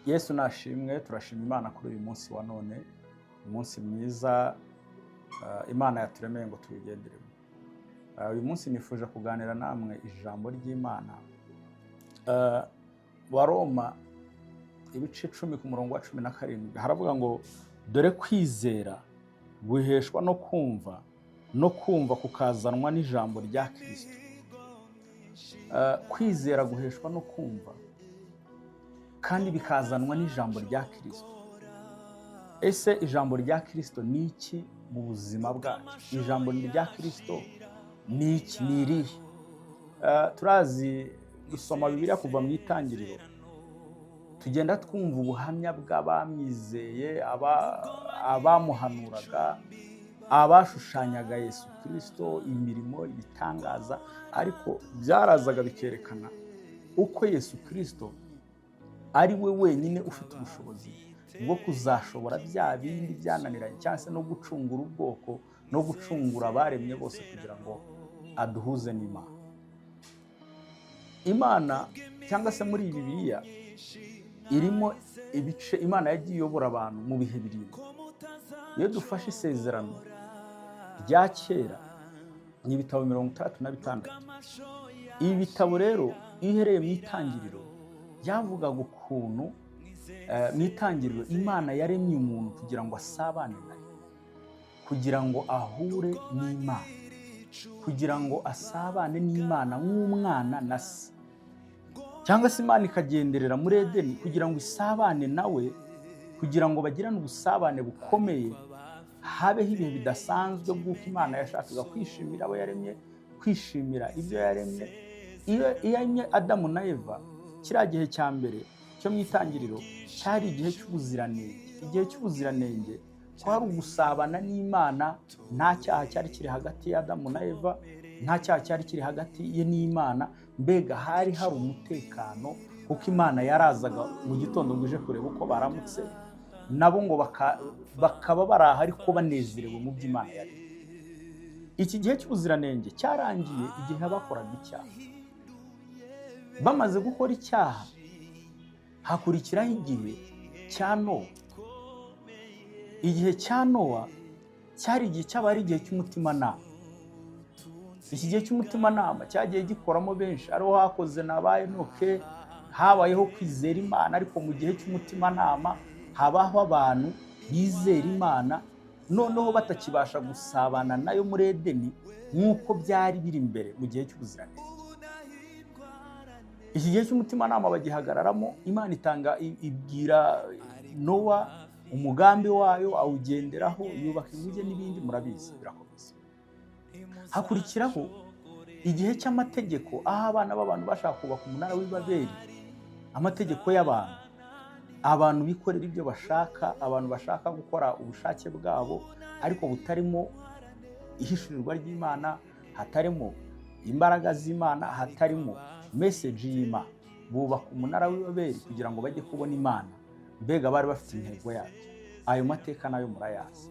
Yesu nashimwe. Turashima Imana kuri uyu munsi wa none, umunsi mwiza Imana yaturemeye ngo tuwugenderemo. Uyu munsi nifuje kuganira namwe ijambo ry'Imana. Wa Roma ibice 10 ku murongo wa 17 haravuga ngo: "Dore kwizera guheshwa no kumva, no kumva kukazanwa n'ijambo rya Kirisito." Kwizera guheshwa no kumva kandi bikazanwa n'ijambo rya Kirisito. Ese ijambo rya Kirisito ni iki mu buzima bwacu? Ijambo rya Kirisito ni iki? Ni irihe? Turazi gusoma Bibiliya kuva mu itangiriro, tugenda twumva ubuhamya bw'abamwizeye, abamuhanuraga, abashushanyaga Yesu Kirisito, imirimo, ibitangaza, ariko byarazaga bikerekana uko Yesu Kirisito ari we wenyine ufite ubushobozi bwo kuzashobora bya bindi byananiranye, cyangwa se no gucungura ubwoko no gucungura abaremye bose kugira ngo aduhuze n'Imana. Imana cyangwa se muri Bibiliya irimo ibice Imana yagiye iyobora abantu mu bihe birindwi. Iyo dufashe Isezerano rya Kera ni ibitabo 66. Ibi bitabo rero, iyo uhereye mu Itangiriro, byavugaga ukuntu mu itangiriro Imana yaremye umuntu kugira ngo asabane nayo, kugira ngo ahure n'Imana, kugira ngo asabane n'Imana nk'umwana na se, cyangwa se Imana ikagenderera muri Edeni kugira ngo isabane nawe, kugira ngo bagirane ubusabane bukomeye, habeho ibihe bidasanzwe bw'uko Imana yashakaga kwishimira abo yaremye, kwishimira ibyo yaremye. Iyo yaremye Adamu na Eva, kiriya gihe cya mbere cyo mu itangiriro cyari igihe cy'ubuziranenge. Igihe cy'ubuziranenge kwari ugusabana n'Imana. Nta cyaha cyari kiri hagati ya Adamu na Eva, nta cyaha cyari kiri hagati ye n'Imana. Mbega hari hari umutekano, kuko Imana yarazaga mu gitondo ngo ije kureba uko baramutse, nabo ngo bakaba bari aho ariko banezerewe mu byo Imana yaremye. Iki gihe cy'ubuziranenge cyarangiye igihe bakoraga icyaha. Bamaze gukora icyaha, hakurikiraho igihe cya Nowa. Igihe cya Nowa cyari igihe cyaba ari igihe cy'umutimanama. Iki gihe cy'umutimanama cyagiye gikoramo benshi, ariho hakoze na ba Enoke, habayeho kwizera Imana. Ariko mu gihe cy'umutimanama habaho abantu bizera Imana, noneho batakibasha gusabana nayo muri Edeni nk'uko byari biri mbere mu gihe cy'ubuziranenge. Iki gihe cy'umutimanama bagihagararamo, Imana itanga, ibwira Nowa umugambi wayo, awugenderaho, yubaka inkuge n'ibindi murabizi, birakomeza. Hakurikiraho igihe cy'amategeko, aho abana b'abantu bashaka kubaka umunara w'i Babeli, amategeko y'abantu, abantu bikorera ibyo bashaka, abantu bashaka gukora ubushake bwabo ariko butarimo ihishurirwa ry'Imana, hatarimo imbaraga z'Imana, hatarimo message y'Imana. Bubaka umunara w'i Babeli kugira ngo bajye kubona Imana. Mbega bari bafite intego yabyo. Ayo mateka nayo murayazi.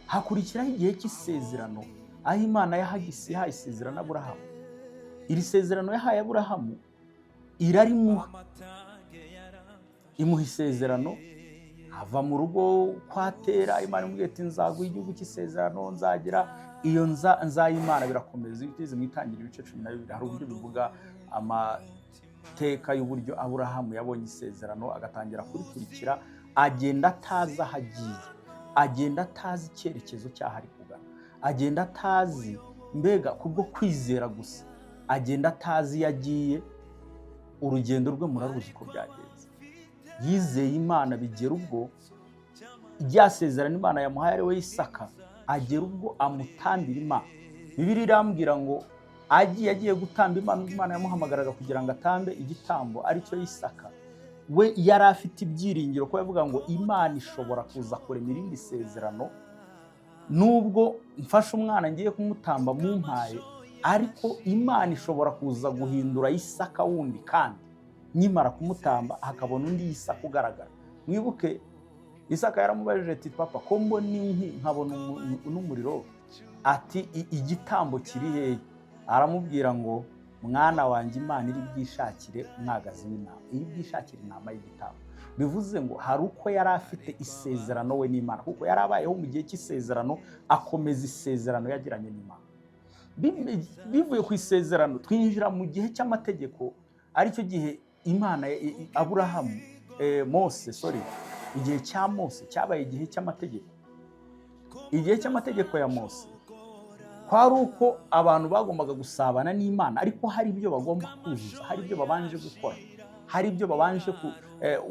Hakurikiraho igihe cy'isezerano, aho Imana yahagise ihaye isezerano Aburahamu. Iri sezerano yahaye Aburahamu irarimuha, imuha isezerano ava mu rugo kwa Tera. Imana imubwiye ati: "Nzaguha igihugu cy'isezerano, nzagira iyo nzayimana." Birakomeza. Iyo ugeze mu Itangiriro ibice 12, hari uburyo bivuga amateka y'uburyo Aburahamu yabonye isezerano, agatangira kurikurikira, agenda atazi aho agiye, agenda atazi icyerekezo cy'aho ari kugana, agenda atazi, mbega kubwo kwizera gusa, agenda atazi iyo agiye. Urugendo rwe muraruzi uko byagenze. Yizeye Imana bigera ubwo rya sezerano Imana yamuhaye, ari we Isaka, agera ubwo amutambira Imana. Bibiliya irambwira ngo agiye gutamba Imana, ubwo Imana yamuhamagaraga kugira ngo atambe igitambo aricyo Isaka, we yari afite ibyiringiro ko yavuga ngo: "Imana ishobora kuza kurema irindi sezerano, nubwo mfashe umwana ngiye kumutamba mumpaye, ariko Imana ishobora kuza guhindura Isaka wundi, kandi nkimara kumutamba hakabona undi Isaka ugaragara." Mwibuke Isaka yaramubajije ati: "Papa, ko mbona inkwi nkabona n'umuriro," ati: "Igitambo kiri hehe?" Aramubwira ngo Mwana wanjye, Imana iri bwishakire umwagazi w'intama, iri bwishakire intama y'igitambo. Bivuze ngo hari uko yari afite isezerano we n'Imana, kuko yari abayeho mu gihe cy'isezerano, akomeza isezerano yagiranye n'Imana. Bivuye ku isezerano, twinjira mu gihe cy'amategeko, aricyo gihe Imana Aburahamu, Mose, sorry, igihe cya Mose cyabaye igihe cy'amategeko. Igihe cy'amategeko ya Mose kwari uko abantu bagombaga gusabana n'Imana, ariko hari ibyo bagomba kuzuza, hari ibyo babanje gukora, hari ibyo babanje ku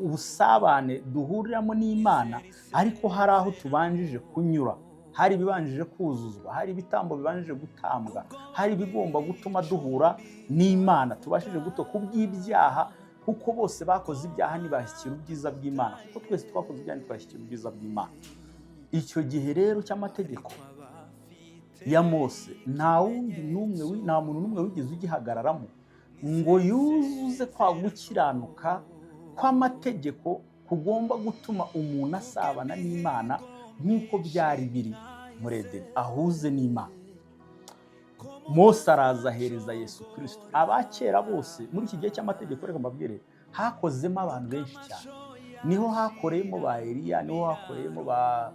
ubusabane duhuriramo n'Imana, ariko hari aho tubanjije kunyura, hari ibibanjije kuzuzwa, hari ibitambo bibanjije gutambwa, hari ibigomba gutuma duhura n'Imana tubashije guto kubw'ibyaha, kuko bose bakoze ibyaha ntibashyikira ubwiza bw'Imana, kuko twese twakoze ibyaha ntitwashyikira ubwiza bw'Imana. Icyo gihe rero cy'amategeko ya Mose, nta wundi n'umwe nta muntu n'umwe wigeze ugihagararamo ngo yuzuze kwa gukiranuka kw'amategeko kugomba gutuma umuntu asabana n'Imana nk'uko byari biri muri Edeni, ahuze n'Imana. Mose araza ahereza Yesu Kirisito. Abakera bose muri iki gihe cy'amategeko, reka mbabwire, hakozemo abantu benshi cyane. Niho hakoreyemo ba Eliya, niho hakoreyemo ba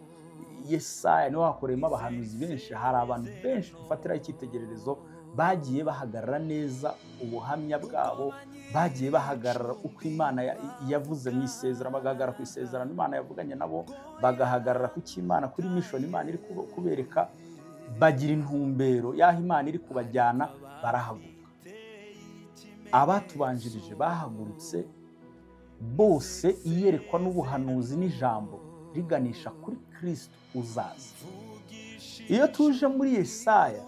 Yesaya, niho hakoreyemo abahanuzi benshi. Hari abantu benshi dufatiraho icyitegererezo bagiye bahagarara neza ubuhamya bwabo, bagiye bahagarara uko Imana yavuze mu isezerano, bagahagarara ku isezerano Imana yavuganye nabo, bagahagarara ku cy'Imana, kuri mission Imana iri kubereka, bagira intumbero y'aho Imana iri kubajyana, barahaguruka. Abatubanjirije bahagurutse bose, iyerekwa n'ubuhanuzi n'ijambo riganisha kuri Kirisito uzaza. Iyo tuje muri Yesaya,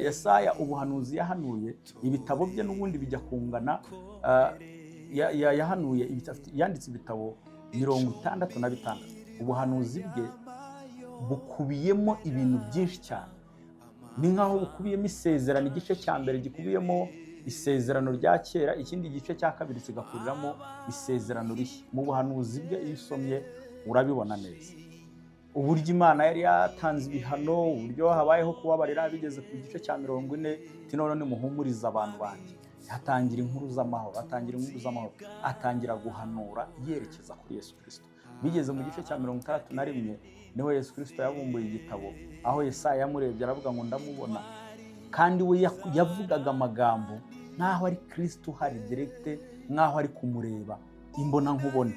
Yesaya ubuhanuzi yahanuye, ibitabo bye n'ubundi bijya kungana, yahanuye yanditse ibitabo 66. Ubuhanuzi bwe bukubiyemo ibintu byinshi cyane, ni nk'aho bukubiyemo isezerano. Igice cya mbere gikubiyemo isezerano rya kera, ikindi gice cya kabiri kigakuriramo isezerano rishya. Mu buhanuzi bwe iyo usomye urabibona neza uburyo Imana yari yatanze ibihano, uburyo habayeho kubabarira. Bigeze ku gice cya 40, ati: "None nimuhumurize abantu banjye." Hatangira inkuru z'amahoro, atangira inkuru z'amahoro, atangira guhanura yerekeza kuri Yesu Kirisito. Bigeze mu gice cya 61, niho Yesu Kirisito yabumbuye igitabo, aho Yesaya yamurebye aravuga ngo: "Ndamubona." Kandi we yavugaga amagambo nk'aho ari Kirisito uhari direct, nk'aho ari kumureba imbona nkubone.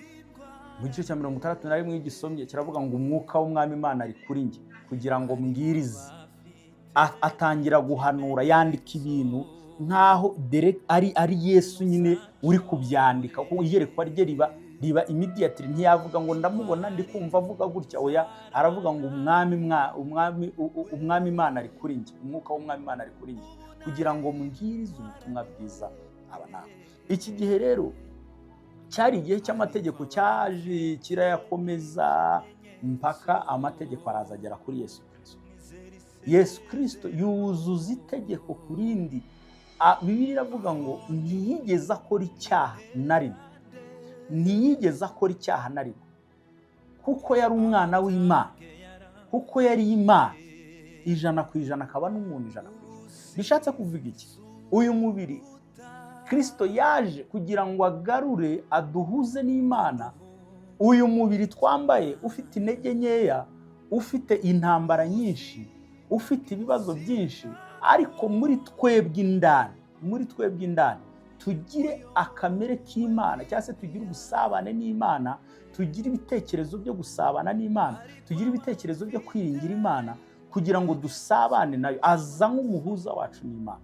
Mu gice cya 61, iyo ugisomye, kiravuga ngo: "Umwuka w'Umwami Imana ari kuri njye kugira ngo mbwirize." Atangira guhanura, yandika ibintu nk'aho ari Yesu nyine uri kubyandika, kuko iyerekwa rye riba immediately. Ntiyavuga ngo: "Ndamubona, ndi kumva avuga gutya." Oya, aravuga ngo: "Umwami Imana ari kuri njye, umwuka w'Umwami Imana ari kuri njye kugira ngo mbwirize ubutumwa bwiza aba nabo." Iki gihe rero cyari igihe cy'amategeko, cyaje kirayakomeza mpaka amategeko araza agera kuri Yesu Kirisito. Yesu Kirisito yuzuza itegeko ku rindi. Bibiliya iravuga ngo ntiyigeze akora icyaha na rimwe, ntiyigeze akora icyaha na rimwe, kuko yari umwana w'Imana, kuko yari Imana 100%, akaba n'umuntu 100%. Bishatse kuvuga iki? Uyu mubiri Kirisito yaje kugira ngo agarure, aduhuze n'Imana. Uyu mubiri twambaye ufite intege nkeya, ufite intambara nyinshi, ufite ibibazo byinshi, ariko muri twebwe indani, muri twebwe indani tugire akamere k'Imana, cyangwa se tugire ubusabane n'Imana, tugire ibitekerezo byo gusabana n'Imana, tugire ibitekerezo byo kwiringira Imana kugira ngo dusabane nayo. Aza nk'umuhuza wacu n'Imana.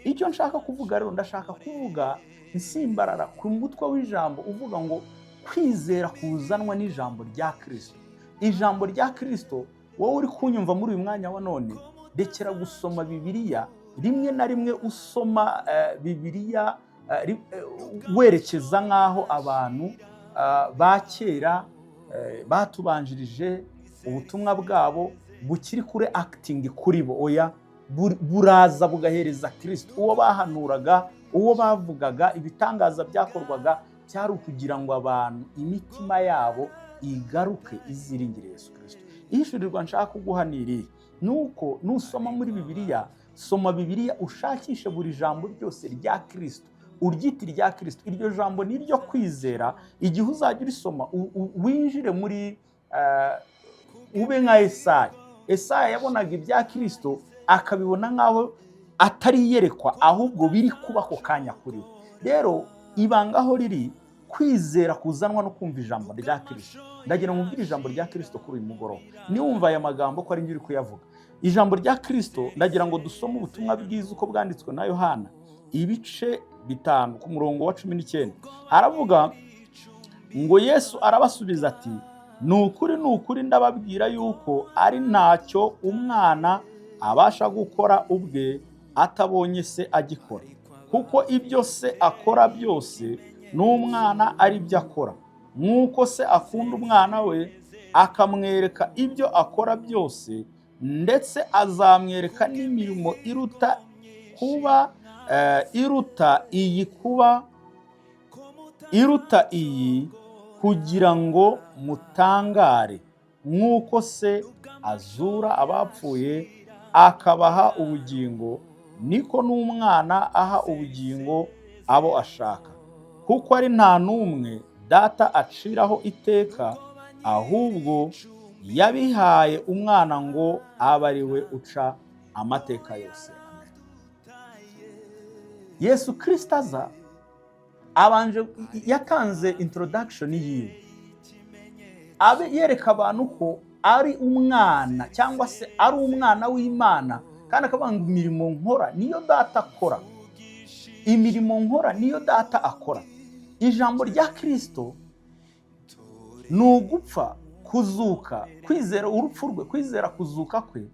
Icyo nshaka kuvuga rero, ndashaka kuvuga nsimbarara ku mutwe w'ijambo uvuga ngo kwizera kuzanwa n'ijambo rya Kirisito. Ijambo rya Kirisito, wowe uri kunyumva muri uyu mwanya wa none, rekera gusoma Bibiliya rimwe na rimwe usoma Bibiliya werekeza nk'aho abantu ba kera batubanjirije ubutumwa bwabo bukiri kuri acting kuri bo. Oya, buraza bugahereza Kirisito. Uwo bahanuraga, uwo bavugaga, ibitangaza byakorwaga byari ukugira ngo abantu imitima yabo igaruke iziringire Yesu Kirisito. Ihishurirwa nshaka kuguha ni irihe? Ni uko nusoma muri Bibiliya Soma Bibiliya, ushakishe buri jambo ryose rya Kirisito, uryite irya Kirisito. Iryo jambo ni iryo kwizera. Igihe uzajya urisoma, winjire muri ube nka Esaya. Esaya yabonaga ibya Kirisito akabibona nk'aho atari iyerekwa, ahubwo biri kuba ako kanya kuri we. Rero ibanga aho riri, kwizera kuzanwa no kumva ijambo rya Kirisito. Ndagira ngo mbwire ijambo rya Kirisito kuri uyu mugoroba. Niwumva aya magambo ko ari njye uri kuyavuga, ijambo rya Kirisito, ndagira ngo dusome ubutumwa bwiza uko bwanditswe na Yohana, ibice 5, ku murongo wa 19. Haravuga ngo: "Yesu arabasubiza ati: 'Ni ukuri, ni ukuri, ndababwira yuko ari ntacyo umwana abasha gukora ubwe atabonye se agikora, kuko ibyo se akora byose n'umwana ari byo akora. Nk'uko se akunda umwana we akamwereka ibyo akora byose, ndetse azamwereka n'imirimo iruta kuba iruta iyi kuba iruta iyi, kugira ngo mutangare. Nk'uko se azura abapfuye akabaha ubugingo, niko n'umwana aha ubugingo abo ashaka. Kuko ari nta n'umwe Data aciraho iteka, ahubwo yabihaye umwana ngo abe ari we uca amateka yose.'" Amen. Yesu Kirisito aza abanje yatanze introduction yiwe, abe yereka abantu ko ari umwana, cyangwa se ari umwana w'Imana, kandi akavuga ngo: "Imirimo nkora niyo Data akora, imirimo nkora niyo Data akora." Ijambo rya Kirisito ni ugupfa, kuzuka, kwizera urupfu rwe, kwizera kuzuka kwe,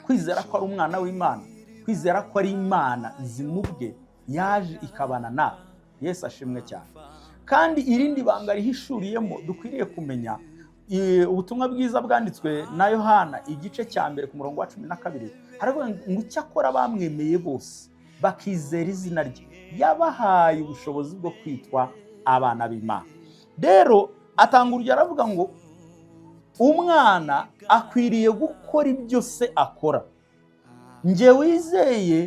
kwizera ko ari umwana w'Imana, kwizera ko ari Imana zimubwe yaje ikabana nawe. Yesu ashimwe cyane. Kandi irindi banga rihishuriyemo dukwiriye kumenya, ubutumwa bwiza bwanditswe na Yohana, igice cya 1, ku murongo wa 12, haravuga ngo: "Icyakora bamwemeye bose bakizera izina rye, yabahaye ubushobozi bwo kwitwa abana b'Imana." Rero atanga urugero, aravuga ngo umwana akwiriye gukora ibyo se akora. Njye wizeye,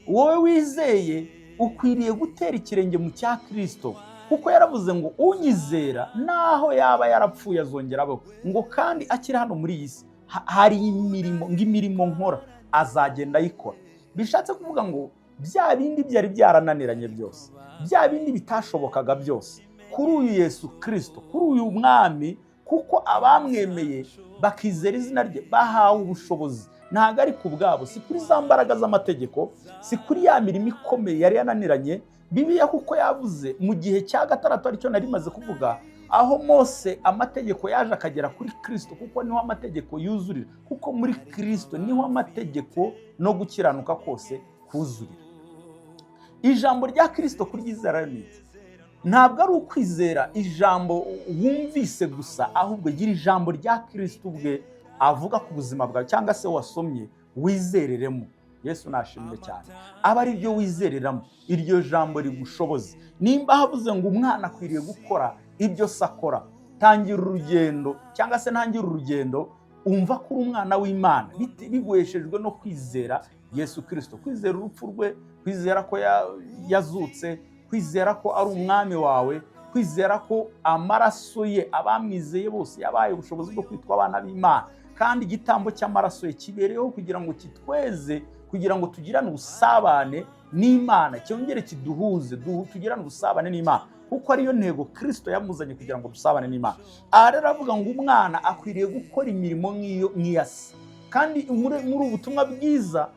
wowe wizeye, ukwiriye gutera ikirenge mu cya Kirisito, kuko yaravuze ngo: "Unyizera naho yaba yarapfuye azongera abeho." Ngo kandi akiri hano muri iyi si hari imirimo, ngo imirimo nkora azagenda ayikora. Bishatse kuvuga ngo bya bindi byari byarananiranye byose, bya bindi bitashobokaga byose, kuri uyu Yesu Kirisito, kuri uyu mwami, kuko abamwemeye bakizera izina rye bahawe ubushobozi. Ntabwo ari ku bwabo, si kuri za mbaraga z'amategeko, si kuri ya mirimo ikomeye yari yananiranye. Bibiliya kuko yavuze mu gihe cya gatandatu, aricyo nari maze kuvuga, aho Mose amategeko yaje akagera kuri Kirisito, kuko niho amategeko yuzurira, kuko muri Kirisito niho amategeko no gukiranuka kose kuzurira. Ijambo rya Kirisito kuryizera ni iki? Ntabwo ari ukwizera ijambo wumvise gusa, ahubwo gira ijambo rya Kirisito ubwe avuga ku buzima bwawe, cyangwa se wasomye, wizereremo. Yesu nashimwe cyane. Aba ari ryo wizereramo, iryo jambo rigushoboza. Nimba havuze ngo umwana akwiriye gukora ibyo se akora, tangira urugendo, cyangwa se ntangira urugendo, umva ko uri umwana w'Imana biguheshejwe no kwizera Yesu Kirisito, kwizera urupfu rwe, kwizera ko yazutse, kwizera ko ari umwami wawe, kwizera ko amaraso ye abamwizeye bose yabaye ubushobozi bwo kwitwa abana b'Imana, kandi igitambo cy'amaraso ye kibereyeho kugira ngo kitweze, kugira ngo tugirane ubusabane n'Imana, cyongere kiduhuze, tugirane ubusabane n'Imana, kuko ariyo ntego Kirisito yamuzanye, kugira ngo dusabane n'Imana. Aha rero aravuga ngo umwana akwiriye gukora imirimo nk'iyo nk'iya se. Kandi muri ubu butumwa bwiza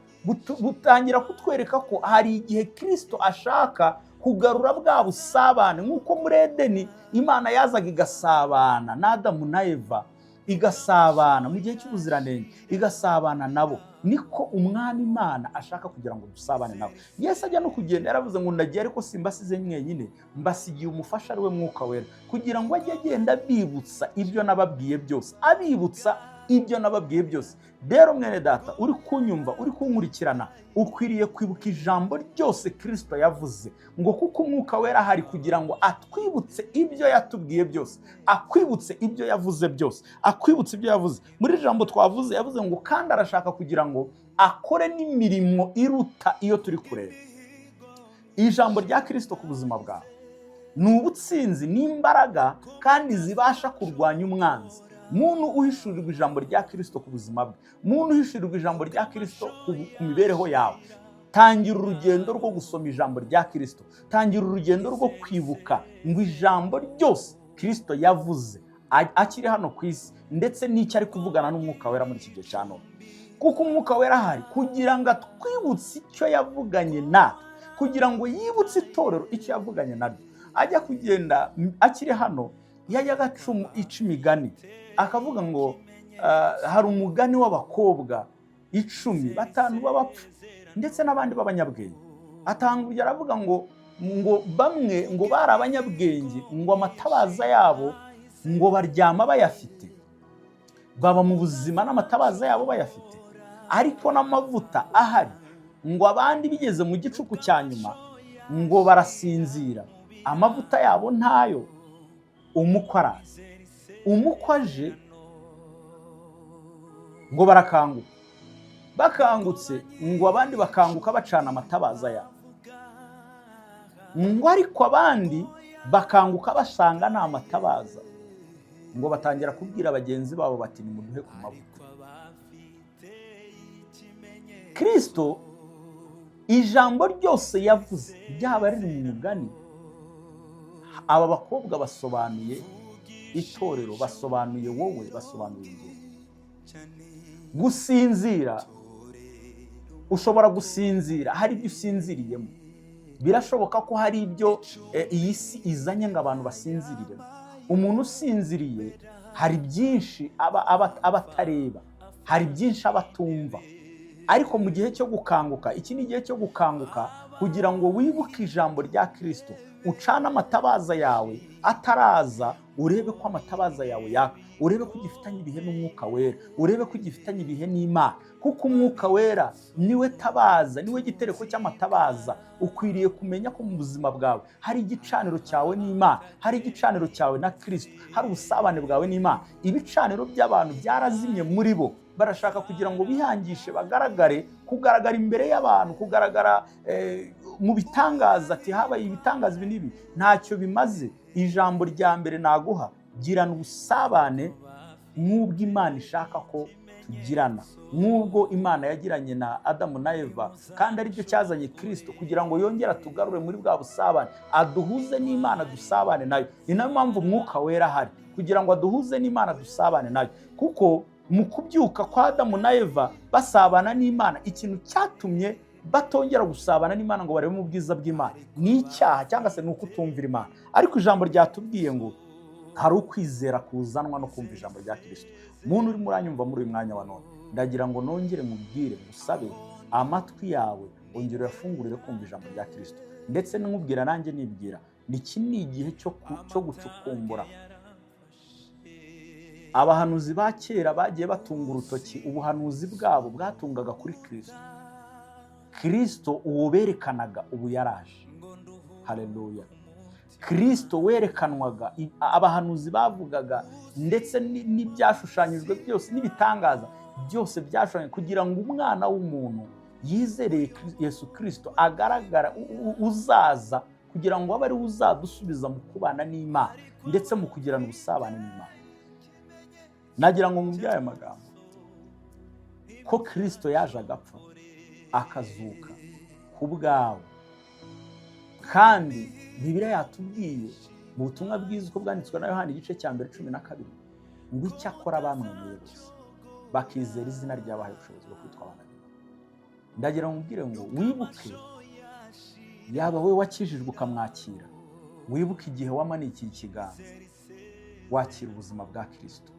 butangira kutwereka ko hari igihe Kirisito ashaka kugarura bwa busabane, nk'uko muri Edeni Imana yazaga igasabana na Adamu na Eva, igasabana mu gihe cy'ubuziranenge, igasabana nabo, niko umwami Imana ashaka kugira ngo dusabane nabo. Yesu ajya no kugenda yaravuze ngo: "Ndagiye, ariko simbasize mwenyine, mbasigiye umufasha, ari we Mwuka Wera, kugira ngo ajye agenda abibutsa ibyo nababwiye byose, abibutsa ibyo nababwiye byose." Rero mwene Data uri kunyumva, uri kunkurikirana, ukwiriye kwibuka ijambo ryose Kirisito yavuze, ngo kuko Umwuka Wera ahari kugira ngo atwibutse ibyo yatubwiye byose, akwibutse ibyo yavuze byose, akwibutse ibyo yavuze. Muri iri jambo twavuze, yavuze ngo kandi arashaka kugira ngo akore n'imirimo iruta iyo turi kureba. Ijambo rya Kirisito ku buzima bwawe ni ubutsinzi n'imbaraga kandi zibasha kurwanya umwanzi. Muntu uhishurirwa ijambo rya Kirisito ku buzima bwe, muntu uhishurirwa ijambo rya Kirisito ku mibereho yawe, tangira urugendo rwo gusoma ijambo rya Kirisito, tangira urugendo rwo kwibuka ngo ijambo ryose Kirisito yavuze akiri hano ku isi, ndetse n'icyo ari kuvugana n'Umwuka Wera muri iki gihe cya none, kuko Umwuka Wera ahari kugira ngo atwibutse icyo yavuganye natwe, kugira ngo yibutse itorero icyo yavuganye naryo. Ajya kugenda akiri hano, yajyaga ica imigani akavuga ngo hari umugani w'abakobwa 10, 5 b'abapfu ndetse n'abandi b'abanyabwenge. Atanga urugero aravuga ngo bamwe ngo bari abanyabwenge, ngo amatabaza yabo ngo baryama bayafite, baba mu buzima n'amatabaza yabo bayafite, ariko n'amavuta ahari, ngo abandi bigeze mu gicuku cya nyuma ngo barasinzira, amavuta yabo ntayo. Umukwe araza, umukwe aje ngo barakanguka, bakangutse ngo abandi bakanguka bacana amatabaza yabo, ngo ariko abandi bakanguka basanga nta matabaza, ngo batangira kubwira bagenzi babo bati: "Nimuduhe ku mavuta." Kirisito ijambo ryose yavuze ryaba riri mu mugani. Aba bakobwa basobanuye itorero, basobanuye wowe, basobanuye njye. Gusinzira, ushobora gusinzira hari ibyo usinziriyemo. Birashoboka ko hari ibyo iyi si izanye ngo abantu basinziriremo. Umuntu usinziriye hari byinshi aba atareba, hari byinshi aba atumva. Ariko mu gihe cyo gukanguka, iki ni igihe cyo gukanguka kugira ngo wibuke ijambo rya Kirisito, ucane amatabaza yawe ataraza, urebe ko amatabaza yawe yaka, urebe ko ugifitanye ibihe n'Umwuka Wera, urebe ko ugifitanye ibihe n'Imana, kuko Umwuka Wera niwe tabaza, niwe gitereko cy'amatabaza. Ukwiriye kumenya ko mu buzima bwawe hari igicaniro cyawe n'Imana, hari igicaniro cyawe na Kirisito, hari ubusabane bwawe n'Imana. Ibicaniro by'abantu byarazimye muri bo, barashaka kugira ngo bihangishe, bagaragare, kugaragara imbere y'abantu, kugaragara mu bitangaza, ati habaye ibitangaza ibi n'ibi. Ntacyo bimaze. Ijambo rya mbere naguha: girana ubusabane nk'ubwo Imana ishaka ko tugirana, nk'ubwo Imana yagiranye na Adamu na Eva, kandi aribyo cyazanye Kirisito kugira ngo yongere atugarure muri bwa busabane, aduhuze n'Imana, dusabane nayo. Ni nayo mpamvu Umwuka Wera ahari, kugira ngo aduhuze n'Imana, dusabane nayo. Kuko mu kubyuka kwa Adamu na Eva basabana n'Imana, ikintu cyatumye batongera gusabana n'Imana ngo barebe mu bwiza bw'Imana ni icyaha, cyangwa se ni ukutumvira Imana. Ariko ijambo ryatubwiye ngo hari ukwizera kuzanwa no kumva ijambo rya Kirisito. Muntu urimo uranyumva muri uyu mwanya wa none, ndagira ngo nongere mubwire, ngusabe amatwi yawe ongera uyafungurire kumva ijambo rya Kirisito, ndetse n'umubwira nanjye nibwira, iki ni igihe cyo gucukumbura. Abahanuzi ba kera bagiye batunga urutoki, ubuhanuzi bwabo bwatungaga kuri Kirisito. Kirisito uwo berekanaga ubu yaraje, haleluya! Kirisito werekanwaga, abahanuzi bavugaga, ndetse n'ibyashushanyijwe byose n'ibitangaza byose byashushanyijwe kugira ngo umwana w'umuntu yizereye Yesu Kirisito agaragara, uzaza kugira ngo abe ariwe uzadusubiza mu kubana n'Imana ndetse mu kugirana ubusabane n'Imana. Nagira ngo mubwire aya magambo ko Kirisito yaje, agapfa, akazuka ku bwawe. Kandi Bibiliya yatubwiye mu butumwa bwiza uko bwanditswe na Yohani, igice cya 1, 12, ngo icyakora bamwemeye bose bakizera izina ryabahaye ubushobozi bwo kwitwa abana b'Imana. Ndagira ngo mubwire ngo wibuke, yaba wowe wakijijwe ukamwakira, wibuke igihe wamanikiye ikiganza wakira ubuzima bwa Kirisito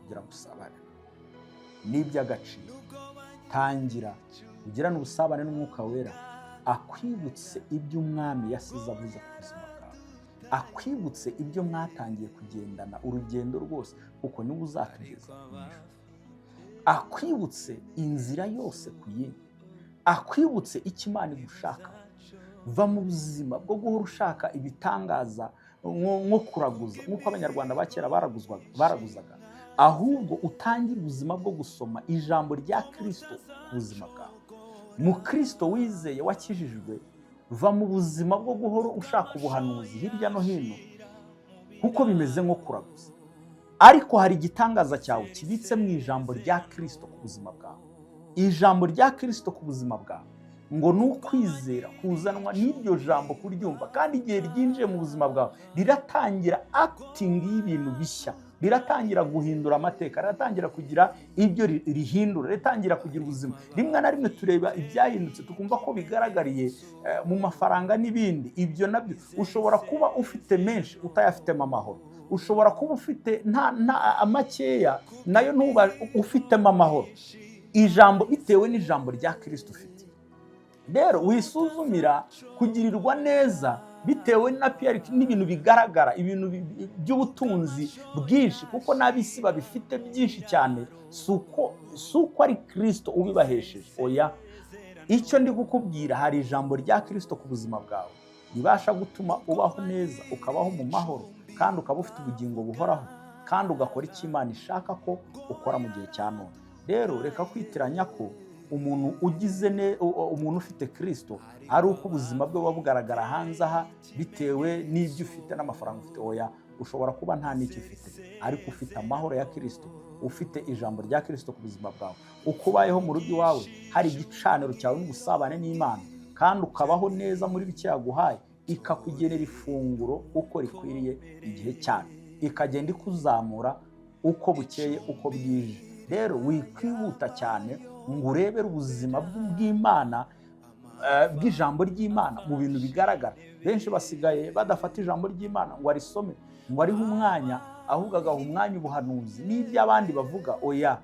kugira ngo usabane. Ni iby'agaciro. Tangira ugirane ubusabane n'Umwuka Wera, akwibutse ibyo Umwami yasize avuze ku buzima bwawe, akwibutse ibyo mwatangiye kugendana urugendo rwose, kuko niwe uzatugeza mu ijuru, akwibutse inzira yose ku yindi, akwibutse icyo Imana igushaka. Va mu buzima bwo guhora ushaka ibitangaza nko kuraguza, nk'uko Abanyarwanda ba kera baraguzaga. Ahubwo utangire ubuzima bwo gusoma ijambo rya Kirisito ku buzima bwawe. Mu Kirisito wizeye, wakijijwe, va mu buzima bwo guhora ushaka ubuhanuzi hirya no hino, kuko bimeze nko kuraguza. Ariko hari igitangaza cyawe kibitse mu ijambo rya Kirisito ku buzima bwawe. Ijambo rya Kirisito ku buzima bwawe ngo ni ukwizera kuzanwa n'iryo jambo, kuryumva. Kandi igihe ryinjiye mu buzima bwawe, riratangira acting y'ibintu bishya, riratangira guhindura amateka, riratangira kugira ibyo rihindura, riratangira kugira ubuzima. Rimwe na rimwe tureba ibyahindutse, tukumva ko bigaragariye mu mafaranga n'ibindi. Ibyo nabyo, ushobora kuba ufite menshi utayafitemo amahoro. Ushobora kuba ufite nta makeya, nayo ntuba ufitemo amahoro. Ijambo, bitewe n'ijambo rya Kirisito ufite. Rero wisuzumira kugirirwa neza bitewe na piyari n'ibintu bigaragara, ibintu by'ubutunzi bwinshi, kuko n'ab'isi babifite byinshi cyane, si uko ari Kirisito ubibahesheje. Oya, icyo ndi kukubwira, hari ijambo rya Kirisito ku buzima bwawe ribasha gutuma ubaho neza, ukabaho mu mahoro, kandi ukaba ufite ubugingo buhoraho, kandi ugakora icyo Imana ishaka ko ukora mu gihe cya none. Rero reka kwitiranya ko umuntu ugize umuntu ufite Kirisito ari uko ubuzima bwe buba bugaragara hanze aha, bitewe n'ibyo ufite n'amafaranga ufite. Oya, ushobora kuba nta n'icyo ufite, ariko ufite amahoro ya Kirisito, ufite ijambo rya Kirisito ku buzima bwawe. Uko ubayeho mu rugo iwawe, hari igicaniro cyawe n'ubusabane n'Imana, kandi ukabaho neza muri bike yaguhaye, ikakugenera ifunguro uko rikwiriye igihe cyayo, ikagenda ikuzamura uko bukeye, uko bwije. Rero wikwihuta cyane ngo urebere ubuzima bw'Imana, bw'ijambo ry'Imana mu bintu bigaragara. Benshi basigaye badafata ijambo ry'Imana ngo arisome, ngo arihe umwanya, ahubwo agaha umwanya ubuhanuzi n'ibyo abandi bavuga. Oya,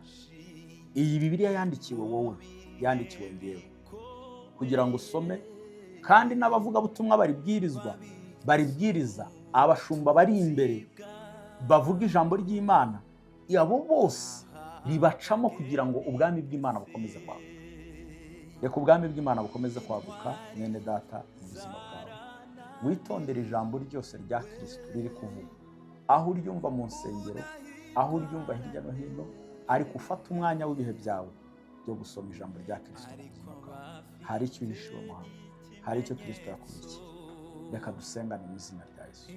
iyi Bibiliya yandikiwe wowe, yandikiwe ngewe, kugira ngo usome. Kandi n'abavugabutumwa baribwirizwa, baribwiriza, abashumba bari imbere bavuga ijambo ry'Imana, abo bose ribacamo kugira ngo ubwami bw'Imana bukomeze kwaguka. Reka ubwami bw'Imana bukomeze kwaguka, mwene data, mu buzima bwawe. Witondere ijambo ryose rya Kirisito riri kuvuga, aho uryumva mu nsengero, aho uryumva hirya no hino, ariko ufate umwanya w'ibihe byawe byo gusoma ijambo rya Kirisito mu buzima bwawe. Hari icyo uhishiwemo hano, hari icyo Kirisito yakubikiye. Reka dusengane mu izina rya Yesu.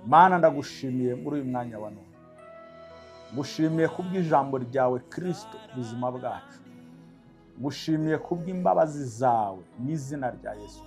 Mana, ndagushimiye muri uyu mwanya wa none. Ngushimiye kubw'ijambo ryawe Kirisito ku buzima bwacu. Ngushimiye kubw'imbabazi zawe mu izina rya Yesu.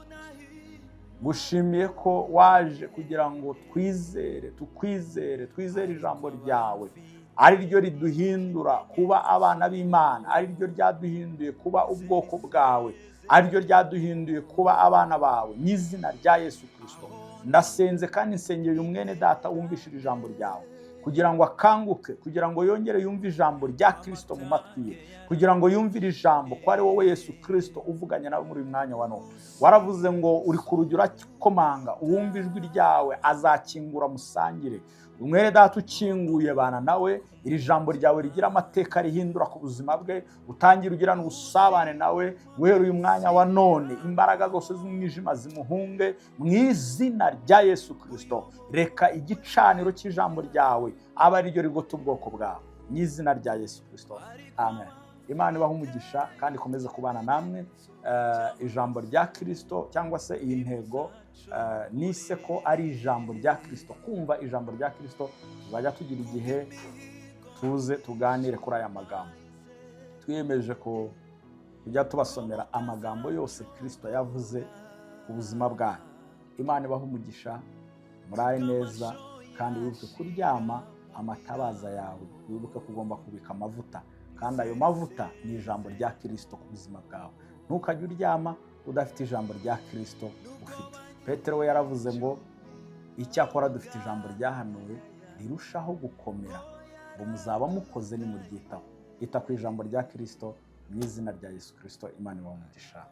Ngushimiye ko waje kugira ngo twizere, tukwizere, twizere ijambo ryawe, ari ryo riduhindura kuba abana b'Imana, ari ryo ryaduhinduye kuba ubwoko bwawe, ari ryo ryaduhinduye kuba abana bawe mu izina rya Yesu Kirisito. Ndasenze kandi nsengeye umwene data wumvishije ijambo ryawe, kugira ngo akanguke, kugira ngo yongere yumve ijambo rya Kirisito mu matwi ye, kugira ngo yumvire ijambo ko ari wowe Yesu Kirisito uvuganye nawe muri uyu mwanya wa none. Waravuze ngo uri ku rugi urakomanga, uwumva ijwi ryawe azakingura musangire. Umwene data ukinguye, bana nawe, iri jambo ryawe rigira amateka rihindura ku buzima bwe, utangira ugirana ubusabane nawe guhera uyu mwanya wa none. Imbaraga zose z'umwijima zimuhunge mu izina rya Yesu Kirisito. Reka igicaniro cy'ijambo ryawe abe ari ryo rigota ubwoko bwawe mu izina rya Yesu Kirisito, amen. Imana ibahe umugisha kandi ikomeze kubana namwe. Ijambo rya Kirisito, cyangwa se iyi ntego nise ko ari ijambo rya Kirisito, kumva ijambo rya Kirisito, tuzajya tugira igihe tuze tuganire kuri aya magambo. Twiyemeje ko tujya tubasomera amagambo yose Kirisito yavuze ku buzima bwanyu. Imana ibahe umugisha, murare neza, kandi wibuke kuryama amatabaza yawe, wibuke ko ugomba kubika amavuta, kandi ayo mavuta ni ijambo rya Kirisito ku buzima bwawe. Ntukajye uryama udafite ijambo rya Kirisito ufite. Petero we yaravuze ngo icyakora dufite ijambo ryahanuwe rirushaho gukomera, ngo muzaba mukoze nimuryitaho. Ita ku ijambo rya Kirisito mu izina rya Yesu Kirisito. Imana ibahe umugisha.